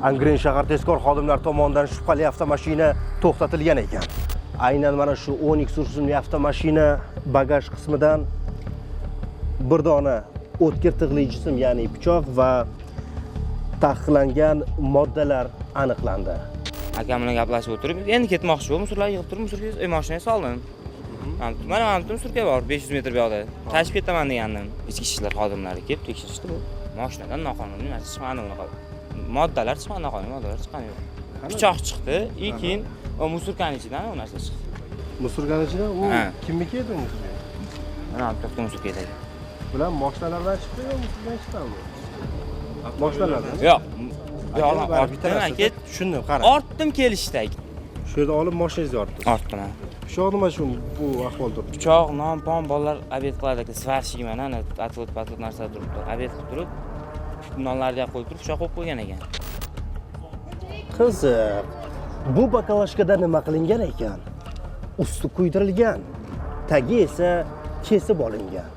Angren shahar tezkor xodimlari tomonidan shubhali avtomashina to'xtatilgan ekan. Aynan mana shu Onix rusumli avtomashina bagaj qismidan bir dona o'tkir tig'li jism, ya'ni pichoq va taqiqlangan moddalar aniqlandi. Akam bilan gaplashib o'tirib, endi ketmoqchi bo'lib, мусор lar yig'ib turib, мусор ga mashinaga soldim. Mana мусорка bor, 500 metr bu yoqda. Tashib ketaman degandim. Ichki ishlar xodimlari kelib tekshirishdi bu. Mashinadan noqonuniy narsa chiqmadi, unaqa moddalar chiqmadi, noqonuniy moddalar chiqqani yo'q. Pichoq chiqdi, и keyin o мусорка ni ichidan u narsa chiqdi. Мусорка ni ichidan u Ha. kimniki edi мусорка? Mana bu yerda мусорка edi. Bular mashinalardan chiqdi yo мусорка dan chiqqanmi? Mashinalardan. Yo'q. Bu yoqdan Baribir bitta ortdim narsada aka. Tushundim, qara. Ortdim kelishda. Shu yerda olib mashinangizga ortdingiz. Ortdim. Ha. Pichoq nima shu bu ahvol turibdi? Pichoq, non, pon bolalar обед qiladi aka, сварщик mana ana отвод patвод narsalar turibdi. Обед qilib turib, nonlarni yoqib qo'yib turib, pichoq qo'yib qo'ygan ekan. Qiziq. Bu баклажка da nima qilingan ekan? Usti kuydirilgan, tagi esa kesib olingan.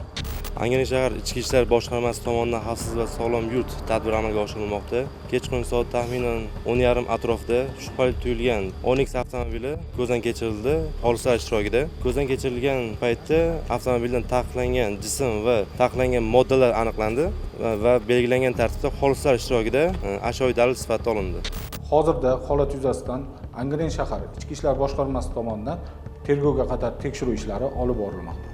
Angren shahar Ichki ishlar boshqarmasi tomonidan "Xavfsiz va sog'lom yurt" tadbiri amalga oshirilmoqda. Kechqurun soat taxminan 10:30 atrofida shubhali tuyulgan Onix avtomobili ko'zdan kechirildi xolislar ishtirokida. Ko'zdan kechirilgan paytda avtomobildan taqiqlangan jism va taqiqlangan moddalar aniqlandi va belgilangan tartibda xolislar ishtirokida ashyoviy dalil sifatida olindi. Hozirda holat yuzasidan Angren shahar Ichki ishlar boshqarmasi tomonidan tergovga qadar tekshiruv ishlari olib borilmoqda.